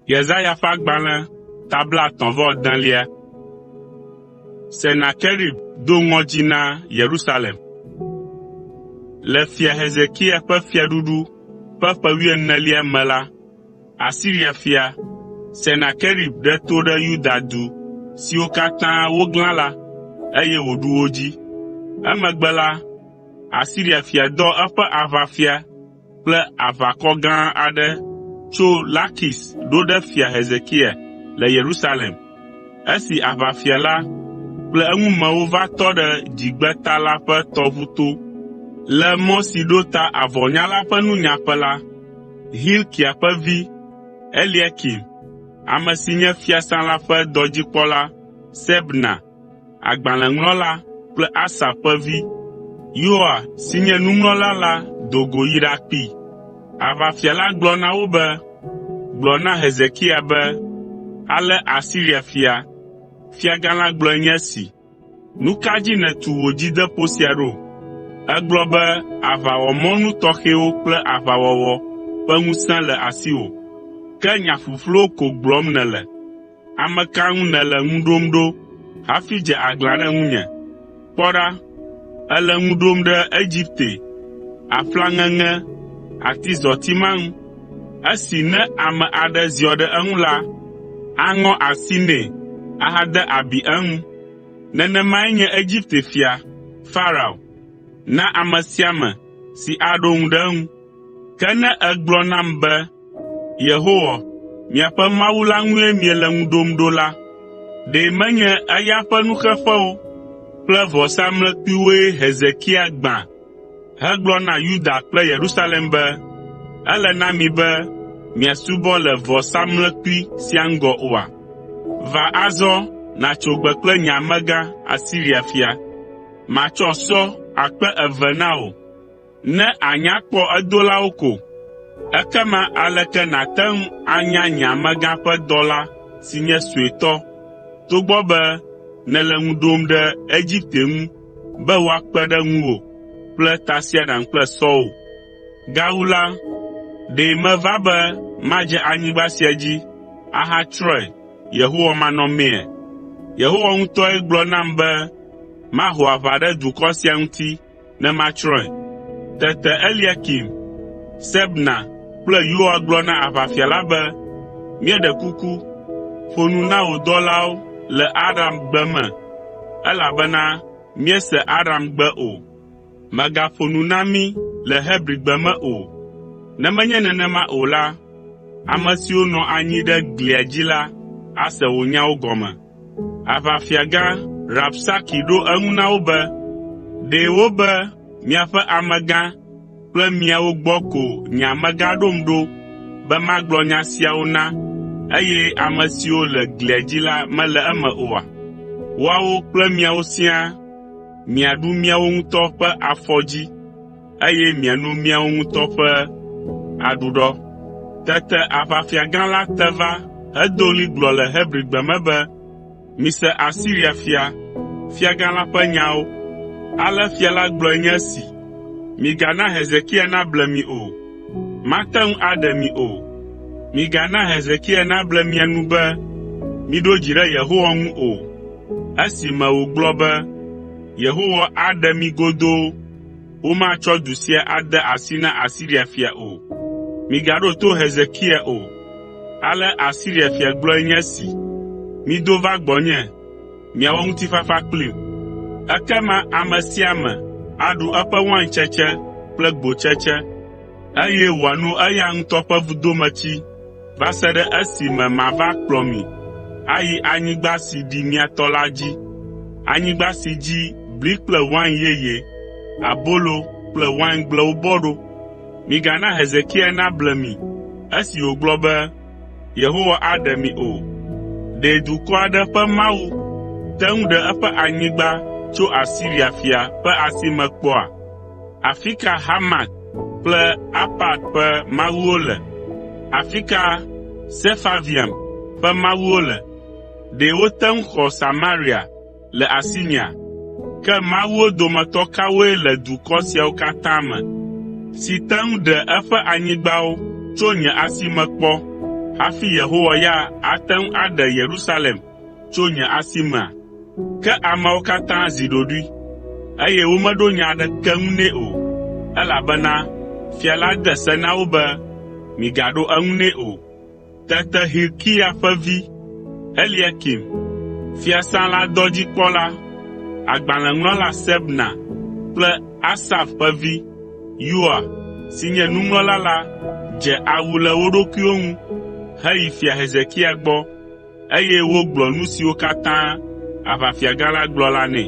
Yesaya ƒe agbalẽ ta blaetɔ̃-vɔ-adelia. Senakerib do ŋɔdzi na Yerusalem. Le Fia Hezekia ƒe fiaɖuɖu ƒe ƒe wuienelia me la, Asiria fia, Senakerib ɖe to ɖe Yuda du siwo katã woglã la, eye wòɖu wo dzi. Emegbe la, Asiria fia dɔ eƒe aʋafia kple aʋakɔ gã aɖe tso Lakis ɖo ɖe Fia Hezekia le Yerusalem. Esi aʋafia la kple eŋumewo va tɔ ɖe dzigbeta la ƒe tɔʋu to le mɔ si ɖo ta avɔnyala ƒe nunyaƒe la, Hilkia ƒe vi, Eliakim, ame si nye fiasã la ƒe dɔdzikpɔla Sebna, agbalẽŋlɔla kple Asaf ƒe vi, Yoa si nye nuŋlɔla la do go yi ɖakpee. Aʋafia la gblɔ na wo be, “Gblɔ na Hezekia be, ‘Ale Asiria fia, fiagã la gblɔe nye esi: Nu ka dzi nètu wò dzideƒo sia ɖo? Ègblɔ be aʋawɔmɔnu tɔxɛwo kple aʋawɔwɔ ƒe ŋusẽ le asiwò. Ke nya ƒuƒluwo ko gblɔm nèle. Ame ka ŋu nèle ŋu ɖom ɖo hafi dze aglã ɖe ŋunye? Kpɔ ɖa, èle ŋu ɖom ɖe Egipte, aƒlaŋeŋe atizɔti ma ŋu, esi ne ame aɖe ziɔ ɖe eŋu la, aŋɔ asi nɛ ahade abi eŋu. Nenemae nye Egipte fia, Farao, na ame sia ame si aɖo ŋu ɖe eŋu. Ke ne ègblɔ nam be, “Yehowa, miaƒe Mawu la ŋue miele ŋu ɖom ɖo la, ɖe menye eya ƒe nuxeƒewo kple vɔsamlekpuiwoe Hezekia gbã hegblɔ na Yuda kple Yerusalem be, ‘Ele na mi be miasubɔ le vɔsamlekpui sia ŋgɔ oa?’ Va azɔ nàtso gbe kple nye amegã, Asiria fia. Matsɔ sɔ 2,000 na wò ne ànya kpɔ edolawo ko. Ekema aleke nàte ŋu anya nye amegã ƒe dɔla si nye suetɔ, togbɔ be nèle ŋu ɖom ɖe Egipte ŋu be woakpe ɖe ŋuwò kple tasiaɖam kple sɔwo? Gawu la, ɖe meva be madze anyigba sia dzi ahatsrɔ̃e Yehowa manɔmea? Yehowa ŋutɔe gblɔ nam be maho aʋa ɖe dukɔ sia ŋuti ne matsrɔ̃e.” Tete Eliakim, Sebna kple Yoa gblɔ na aʋafia la be, “Míeɖe kuku, ƒo nu na wò dɔlawo le Aramgbe me, elabena míese Aramgbe o. Mègaƒo nu na mí le Hebrigbe me o. Ne menye nenema o la, ame siwo nɔ anyi ɖe glia dzi la ase wò nyawo gɔme.” Aʋafiagã Rabsaki ɖo eŋu na wo be, “Ɖe wobe miaƒe amegã kple miawo gbɔ ko nye amegã ɖom ɖo be magblɔ nya siawo na eye ame siwo le glia dzi la mele eme oa? Woawo kple miawo siaa miaɖu miawo ŋutɔ ƒe afɔdzi eye miano miawo ŋutɔ ƒe aɖuɖɔ.” Tete aʋafiagã la te va hedo ɣli gblɔ le Hebrigbe me be, “Mise Asiria fia, fiagã la ƒe nyawo. Ale fia la gblɔe nye esi: Migana Hezekia nable mi o. Mate ŋu aɖe mi o. Migana Hezekia nable mia nu be miɖo dzi ɖe Yehowa ŋu o, esime wògblɔ be, ‘Yehowa aɖe mi godoo, womatsɔ du sia ade asi na Asiria fia o.’ Migaɖo to Hezekia o. Ale Asiria fia gblɔe nye esi: Mido va gbɔnye, miawɔ ŋutifafa kplim. Ekema ame sia ame aɖu eƒe waintsetse kple gbotsetse, eye wòano eya ŋutɔ ƒe vudometsi va se ɖe esime mava kplɔ mi ayi anyigba si ɖi mia tɔ la dzi, anyigba si dzi bli kple wain yeye, abolo kple waingblewo bɔ ɖo. Migana Hezekia nable mi esi wògblɔ be, ‘Yehowa aɖe mi’ o. Ɖe dukɔ aɖe ƒe mawu te ŋu ɖe eƒe anyigba tso Asiria fia ƒe asi me kpɔa? Afi ka Hamat kple Arpad ƒe mawuwo le? Afi ka Sefarvaim ƒe mawuwo le? Ɖe wote ŋu xɔ Samaria le asinyea? Ke mawuwo dometɔ kawoe le dukɔ siawo katã me si te ŋu ɖe eƒe anyigbawo tso nye asi me kpɔ? hafi Yehowa ya ate ŋu aɖe Yerusalem tso nye asi mea?” Ke ameawo katã zi ɖoɖoe, eye womeɖo nya aɖeke ŋu nɛ o, elabena fia la de se na wo be, “Migaɖo eŋu nɛ o.” Tete Hilkia ƒe vi, Eliakim, fiasã la dɔdzikpɔla, agbalẽŋlɔla Sebna kple Asaf ƒe vi, Yoa si nye nuŋlɔla la dze awu le wo ɖokuiwo ŋu heyi Fia Hezekia gbɔ, eye wogblɔ nu siwo katã aʋafiagã la gblɔ la nɛ.